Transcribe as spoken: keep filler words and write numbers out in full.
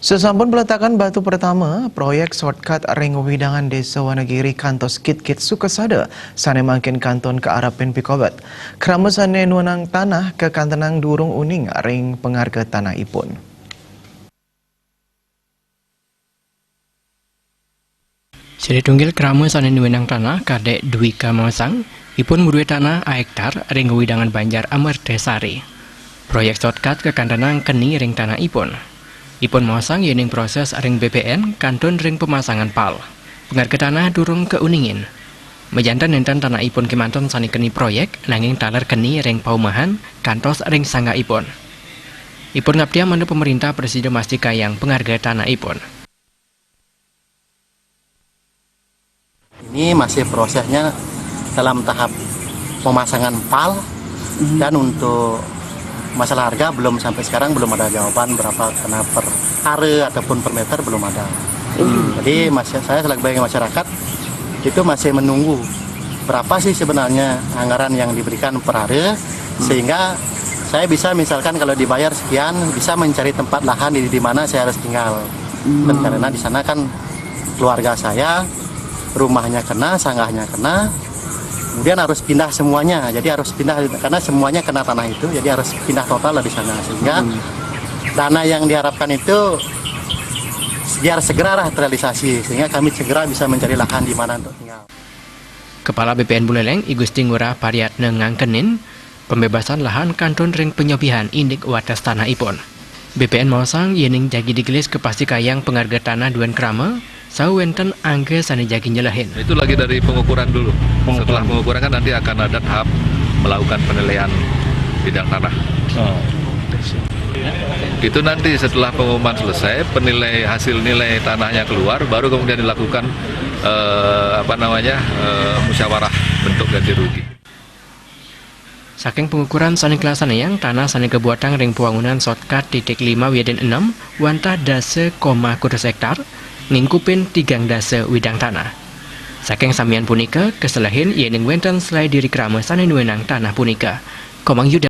Sasampun peletakan batu pertama, proyek shortcut ring wewidangan Desa Wanagiri kantos Kitkit Sukasada sane mangkin kantun kaarepin pikobet. Krama sane nuenang tanah kakantenang durung uning ring pangarga tanahipun. Siri tunggil krama sane nuenang tanah, Kadek Dwika Mawasang, ipun ngruwe tanah ahektar ring wewidangan Banjar Amertasari. Proyek shortcut kakantenang keni ring tanahipun. Ipun mawasang yening proses ring B P N kantun ring pemasangan pal. Pangarga tanah durung kauningin. Majanten nenten tanahipun kemanten sane keni proyek, nanging taler keni ring paumahan kantos ring sanggahipun. Ipun ngaptiang manut pemerintah prasida mastikayang pangarga tanahipun. Ini masih prosesnya dalam tahap pemasangan pal, dan untuk masalah harga belum, sampai sekarang belum ada jawaban berapa kena per are ataupun per meter, belum ada. Jadi masih, saya sebagai masyarakat itu masih menunggu berapa sih sebenarnya anggaran yang diberikan per are, sehingga saya bisa, misalkan kalau dibayar sekian, bisa mencari tempat lahan di, di mana saya harus tinggal. Dan karena di sana kan keluarga saya, rumahnya kena, sanggahnya kena, kemudian harus pindah semuanya. Jadi harus pindah karena semuanya kena tanah itu, jadi harus pindah total lah di sana, sehingga dana yang diharapkan itu biar segera lah terrealisasi, sehingga kami segera bisa mencari lahan di mana untuk tinggal. Kepala B P N Buleleng, I Gusti Ngurah Pariatna, ngangkenin pembebasan lahan kantun ring panyobihan indik wates tanahipun. B P N mawasang yening jagi digelis kapastikayang pangarga tanah duen krama, saha wenten angga sane jagi nyelehin. Itu lagi dari pengukuran dulu. Setelah pengukuran kan nanti akan ada tahap melakukan penilaian bidang tanah. Itu nanti setelah pengumuman selesai, penilai, hasil nilai tanahnya keluar, baru kemudian dilakukan, eh, apa namanya, eh, musyawarah bentuk ganti rugi. Saking pangukuran sane kalasanayang, tanah sane kabuatang ring pawangunan shortcut titik lima wiadin enam wantah dasa koma kutus hektar, ngingkupin tigang dasa widang tanah. Saking samian punika, kaselehin yening wenten selae diri krama sane nuenang tanah punika. Komang Yuda.